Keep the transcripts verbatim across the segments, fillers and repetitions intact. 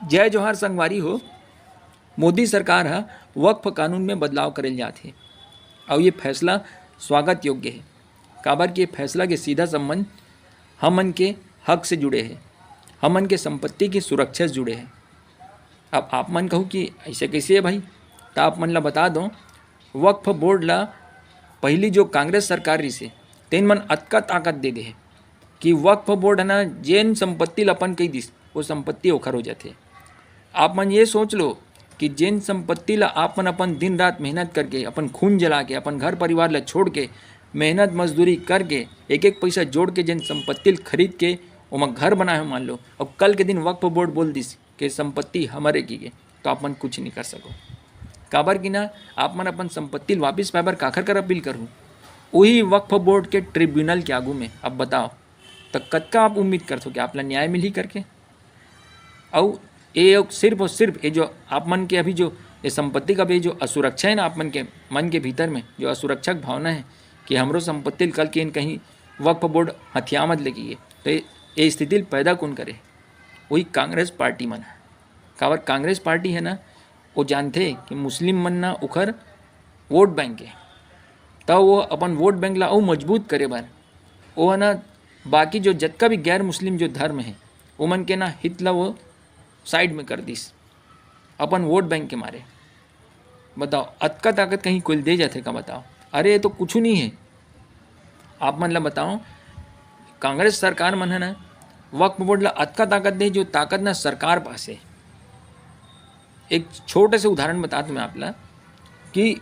जय जोहार संगवारी हो। मोदी सरकार ह वक्फ कानून में बदलाव करे ल जात हे, अउ ये फैसला स्वागत योग्य हे, काबर कि ये फैसला के सीधा संबंध हमन के हक से जुड़े हे, हमन के संपत्ति की सुरक्षा से जुड़े हे। अब आप मन कहू कि ऐसे कैसे है भाई, त आप मन ला बता दो, वक्फ बोर्ड ला पहली जो कांग्रेस सरकार रहिसे, तेन मन अतका ताकत दे दे हे कि वक्फ बोर्ड ह ना, जेन संपत्ति ला अपन कही दिस, वो संपत्ति ओखर हो जाथे। आप मन ये सोच लो कि जेन संपत्ति ला आप मन अपन दिन रात मेहनत करके, अपन खून जला के, अपन घर परिवार ला छोड़ के, मेहनत मजदूरी करके, एक एक पैसा जोड़ के जेन संपत्ति ल खरीद के ओमा घर बनाए हो मान लो, अब कल के दिन वक्फ बोर्ड बोल दिस के संपत्ति हमरे की के, तो आप मन कुछ नहीं कर सको। काबर कि ना, आप मन अपन संपत्ति ल वापिस पाए बर काखर कर अपील करहू? वही वक्फ बोर्ड के ट्रिब्यूनल के आगू में। अब बताओ, त कतका आप उम्मीद करथो कि आप ला न्याय मिलही करके? अउ ये सिर्फ और सिर्फ ये जो आप मन के अभी जो ये संपत्ति का भी जो असुरक्षा है ना, आप मन के मन के भीतर में जो असुरक्षा की भावना है कि हमरो संपत्ति ल कल के कहीं वक्फ बोर्ड हथिया मत लेके, तो ये, ये स्थिति ल पैदा कौन करे? वही कांग्रेस पार्टी मन है। काबर कांग्रेस पार्टी है ना, वो जानथे कि मुस्लिम मन ना ओखर वोट बैंक है, त वो अपन वोट बैंक ला अउ मजबूत करे बर वो है ना, बाकी जो जतका भी गैर मुस्लिम जो धर्म है, ओमन के ना हित ला वो साइड में कर दिस अपन वोट बैंक के मारे। बताओ, अतका ताकत कहीं कोई दे जाथे का? बताओ, अरे ये तो कुछ नहीं है। आप मन ला बताओ, कांग्रेस सरकार मन है ना, वक्फ बोर्ड ला अतका ताकत दे, जो ताकत ना सरकार पास है। एक छोटे से उदाहरण बता दूं मैं आप ला कि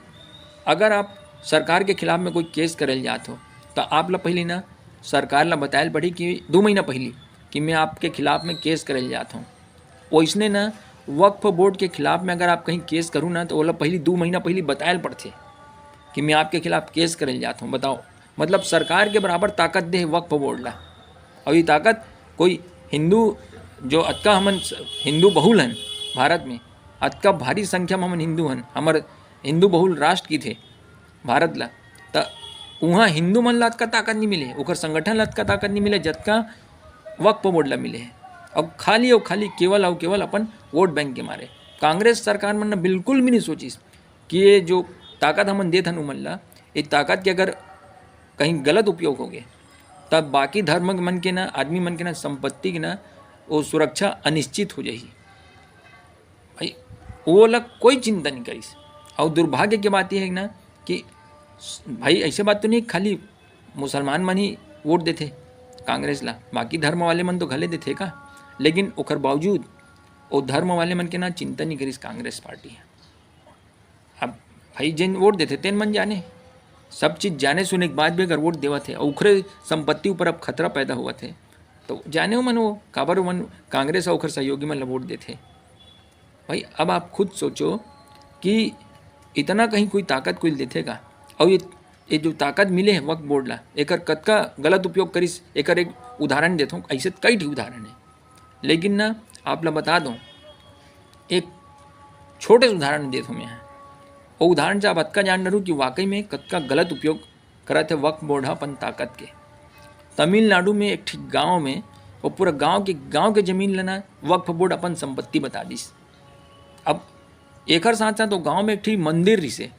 अगर आप सरकार के खिलाफ में कोई केस करल जात हो, तो आप ला पहली ना सरकार ला बतायल पड़ी कि दो महीना पहली कि मैं आपके खिलाफ में केस करल जात हूँ। वैसने ना वक्फ बोर्ड के खिलाफ में अगर आप कहीं केस करू ना, तो ओला पहली दो महीना पहली बतायल पड़थे कि मैं आपके खिलाफ केस करल जात हूँ। बताओ, मतलब सरकार के बराबर ताकत दे वक्फ बोर्ड ला। और ये ताकत कोई हिंदू, जो अतका हमन स-, हिंदू बहुल हन भारत में, अतका भारी संख्या में हमन हिंदू हन, हमर हिंदू बहुल राष्ट्र की थे भारत ला, त उहाँ हिंदू मन ला अतका ताकत नहीं मिले, ओकर संगठन ला अतका ताकत नहीं मिले, जतका वक्फ बोर्ड ला मिले है। अब खाली और खाली केवल और केवल अपन वोट बैंक के मारे। कांग्रेस सरकार मन न बिल्कुल भी नहीं सोचिस कि ये जो ताकत हमन देत हन उमन ला, ये ताकत के अगर कहीं गलत उपयोग हो गए, तब बाकी धर्म के मन के ना, आदमी मन के ना, संपत्ति के ना, वो सुरक्षा अनिश्चित हो जाही। भाई, वो ला कोई चिंता नहीं करिस। और दुर्भाग्य की बात ये है ना कि भाई, ऐसे बात तो नहीं खाली मुसलमान मन ही वोट देथे कांग्रेस ला, बाकी धर्म वाले मन तो घले देथे का, लेकिन ओकर बावजूद वो धर्म वाले मन के ना चिंता नहीं करिस कांग्रेस पार्टी ह। अब भाई, जेन वोट देथे तेन मन जाने, सब चीज जाने सुने के बाद भी अगर वोट देवत हे और ओखरे संपत्ति ऊपर अब खतरा पैदा होवत हे, तो जाने ओमन वो काबर ओमन कांग्रेस और ओखर सहयोगी मन ला वोट देथे। भाई, अब आप खुद सोचो कि इतना कहीं कोई ताकत कोई देथे का? और ये, ये जो ताकत मिले है वक्फ बोर्ड ला, एकर कतका गलत उपयोग करिस, एकर एक उदाहरण देथों, ऐसे कई ठी उदाहरण है। लेकिन ना, आप ला बता दो, एक छोटे से उदाहरण देथों मैं। वो उदाहरण से आप अतका जान डरू कि वाकई में कतका गलत उपयोग करत है वक्फ बोर्ड ह अपन ताकत के। तमिलनाडु में एक ठी गांव में वो पूरा गांव के, गांव के जमीन ला ना वक्फ बोर्ड अपन संपत्ति बता दिस। अब एकर साथ साथ वो गांव में एक ठी मंदिर रिसे,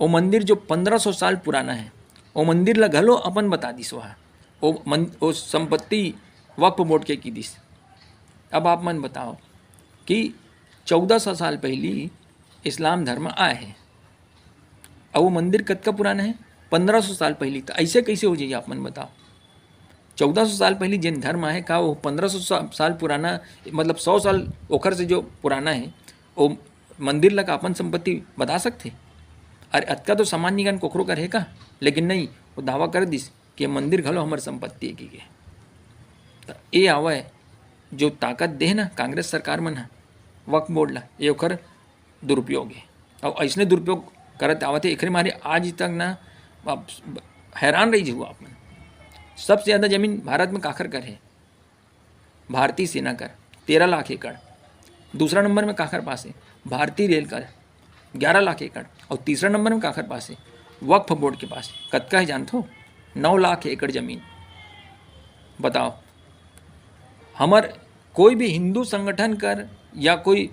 वो मंदिर जो पन्द्रह सौ साल पुराना है, वो मंदिर ला घलो अपन बता दिस। वह वो मन, वो संपत्ति वक्फ बोर्ड के की दिस। अब आप मन बताओ कि चौदह सौ साल पहली इस्लाम धर्म आए है, अब वो मंदिर कतका पुराना है? पन्द्रह सौ साल पहली। तो ऐसे कैसे हो जाइए, आप मन बताओ? चौदह सौ साल पहली जेन धर्म आए, का वो पन्द्रह सौ सा-, साल पुराना, मतलब सौ साल ओखर से जो पुराना है, वो मंदिर ला का अपन संपत्ति बता सकथे? अरे, अतका तो सामान निगन कोखरो कर है का? लेकिन नहीं, वो दावा कर दिस कि मंदिर घलो हमर संपत्ति है की के। त ए आवय जो ताकत देह ना कांग्रेस सरकार मन ह वक्फ बोर्ड ला, ये ओखर दुरुपयोग है। और ऐसने दुरुपयोग करत आवत है, एकरे मारे आज तक ना आप हैरान रही जाहू आप मन। सबसे ज़्यादा जमीन भारत में काखर कर है? भारतीय सेना कर, तेरह लाख एकड़। दूसरा नंबर में काखर पास है? भारतीय रेल कर, ग्यारह लाख एकड़। और तीसरा नंबर में काखर पास है? वक्फ बोर्ड के पास। कतका है जानथो? नौ लाख एकड़ जमीन। बताओ, हमर कोई भी हिंदू संगठन कर या कोई,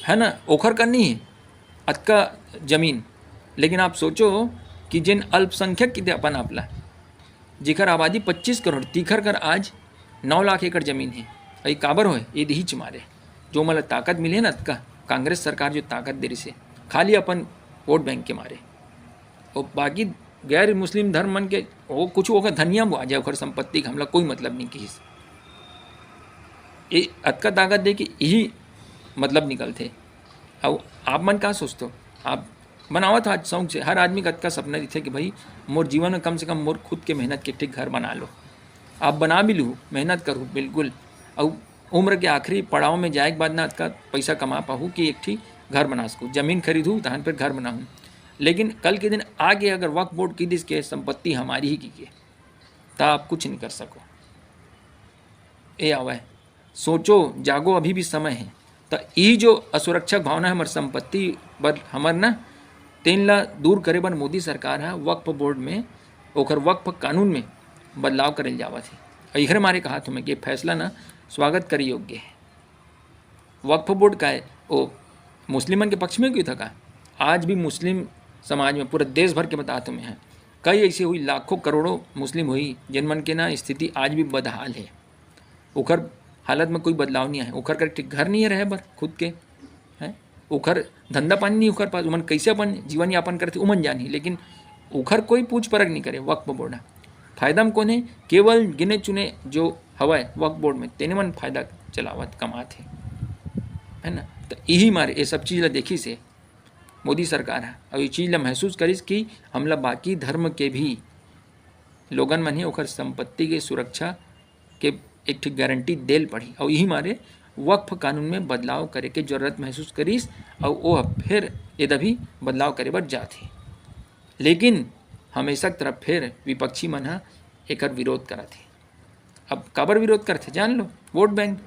है ना, ओखर कर नहीं है अतका जमीन। लेकिन आप सोचो कि जिन अल्पसंख्यक किते अपन आपला, जेकर आबादी पच्चीस करोड़, तीखर कर आज नौ लाख एकड़ जमीन है। अई काबर होय? ये दिहीच मारे, जो मला ताकत मिले ना अतका, कांग्रेस सरकार जो ताकत दे रही से, खाली अपन वोट बैंक के मारे। और बाकी गैर मुस्लिम धर्म मन के, वो कुछ ओकर धनिया वो आ जाए, ओकर संपत्ति के हमला कोई मतलब नहीं किहिस। ये अतका ताकत दे कि यही मतलब निकलथे। अब आप मन का सोचते हो? आप बनावत हो आज शौक से, हर आदमी का अतका सपना दिखे कि भाई, मोर जीवन में कम से कम मोर खुद के मेहनत के एक ठिक घर बना लो। आप बना भी लू, मेहनत करू बिल्कुल, और उम्र के आखिरी पड़ाव में जाए के बाद ना अतका पैसा कमा पाहू कि एक ठिक घर बना सकू, जमीन खरीदू, तहन फिर घर बनाहू। लेकिन कल के दिन आगे अगर वक्फ बोर्ड की दिस के संपत्ति हमारी ही की के, ता आप कुछ नहीं कर सको। ए आवे, सोचो, जागो, अभी भी समय है। त ई जो असुरक्षा भावना है हमर संपत्ति बर, हमर ना, तेन ला दूर करे बर मोदी सरकार ह वक्फ बोर्ड में, ओकर वक्फ कानून में बदलाव करे जावत है। अउ इखरे मारे कहा तुम्हें कि फैसला ना स्वागत करे योग्य है। वक्फ बोर्ड का है, ओ मुस्लिमन के पक्ष में क्यों था का? आज भी मुस्लिम समाज में, पूरा देश भर के बता तुम्हें है, कई ऐसे हुई, लाखों करोड़ों मुस्लिम हुई, जिन मन के ना स्थिति आज भी बदहाल है। ओखर हालत में कोई बदलाव नहीं आए, ओखर कर घर नहीं रहे बर खुद के, हैं, ओखर धंधा पानी नहीं ओखर पास, उमन कैसे अपन जीवन यापन करते उमन जानी, लेकिन ओखर कोई पूछ परख नहीं करे वक्फ बोर्ड। फायदा में कौन है? केवल गिने चुने जो हवाए वक्फ बोर्ड में, तेने मन फायदा चलावत कमात है, है ना? तो यही मारे ये सब चीज़ ला देखी से मोदी सरकार है, और ये चीज़ ला महसूस करिस कि हमला बाकी धर्म के भी लोगन मन ही ओखर संपत्ति के सुरक्षा के एक ठिक गारंटी देल पड़ी, और यही मारे वक्फ कानून में बदलाव करे के जरूरत महसूस करिस, और वो फिर यदा भी बदलाव करे बर जात ही। लेकिन हमेशा की तरह फिर विपक्षी मन ह एकर विरोध करत हे। अब काबर विरोध करथे जान लो, वोट बैंक।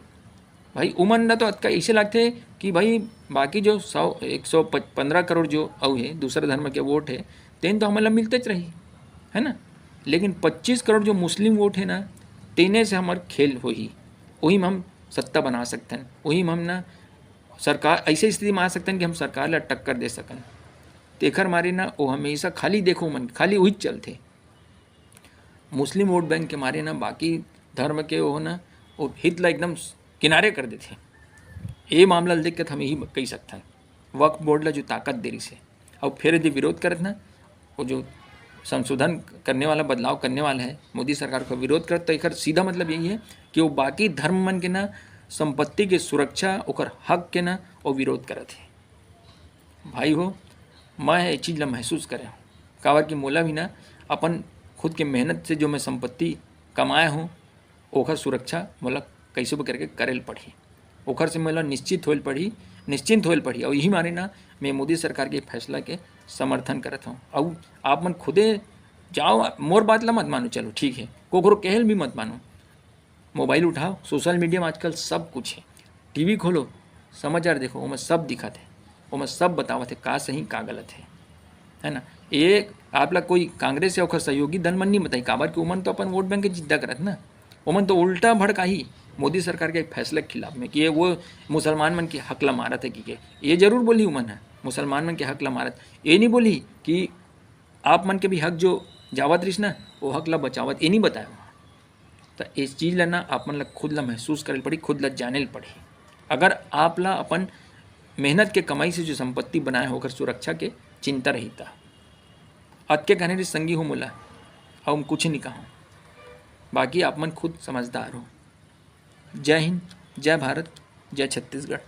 भाई उमन ला तो अतका ऐसे लगथे कि भाई बाकी जो सौ, एक सौ पन्द्रह करोड़ जो अउ है दूसरा धर्म के वोट है, तेन तो हमन ला मिलतेच रही, है ना? लेकिन पच्चीस करोड़ जो मुस्लिम वोट है ना, तेने से हमर खेल होही, वही में हम सत्ता बना सकथन, वही में हम ना सरकार, ऐसे स्थिति में आ सकथन कि हम सरकार ला टक्कर दे सकन। तेखर मारे ना वो हमेशा खाली देखो मन, खाली वही चलथे। मुस्लिम वोट बैंक के मारे ना बाकी धर्म के वो ना, वो हित ला एकदम किनारे कर देथे। ये मामला ल देख के तो हम यही कही सकथन, वक्फ बोर्ड ला जो ताकत दे रही से, और फिर यदि विरोध करत ना, वो जो संशोधन करने वाला, बदलाव करने वाला है मोदी सरकार का विरोध करत, तो एकर सीधा मतलब यही है कि वो बाकी धर्म मन के ना संपत्ति के सुरक्षा, ओकर हक के ना वो विरोध करत है। भाई हो, मैं ये चीज़ ला महसूस करे हूँ, काबर कि मोला भी ना अपन खुद के मेहनत से जो मैं संपत्ति कमाए हूँ, ओखर सुरक्षा मोला कैसे भी करके करे ल पड़ही, ओखर से मोला निश्चित होए ल पड़ही, निश्चिंत होए ल पड़ही। और यही मारे ना मैं मोदी सरकार के फैसला के समर्थन करत हूँ। और आप मन खुदे जाओ, मोर बात ला मत मानो, चलो ठीक है, कोकरो कहल भी मत मानो, मोबाइल उठाओ, सोशल मीडिया में आजकल सब कुछ है, टीवी खोलो, समाचार देखो, ओमा सब दिखत है, ओमा सब बतावत है का सही का गलत है, है ना? ये आप ला कोई कांग्रेस या ओखर सहयोगी दल मन नहीं बताई, काबर कि ओमन तो अपन वोट बैंक के जिद्दा करत ना, ओमन तो उल्टा भड़काही मोदी सरकार के फैसला के खिलाफ में कि ये वो मुसलमान मन के हक ला मारत है कि के, ये जरूर बोली ओमन है मुसलमान मन के हक ला मारत, ये नहीं बोली कि आप मन के भी हक जो जावत रहिस ना, वो हक ला बचावत, ये नहीं बताया। तो इस चीज़ ला ना आप मन ला खुद ला महसूस करे ल पड़ी, खुद ला जाने ल पड़ी। अगर आप ला अपन मेहनत के कमाई से जो संपत्ति बनाए हो, ओकर सुरक्षा के चिंता रही, त अतके कहने रही संगी हो मोला, अब हम कुछ नहीं कहूँ, बाकी आप मन खुद समझदार हो। जय हिंद, जय भारत, जय छत्तीसगढ़।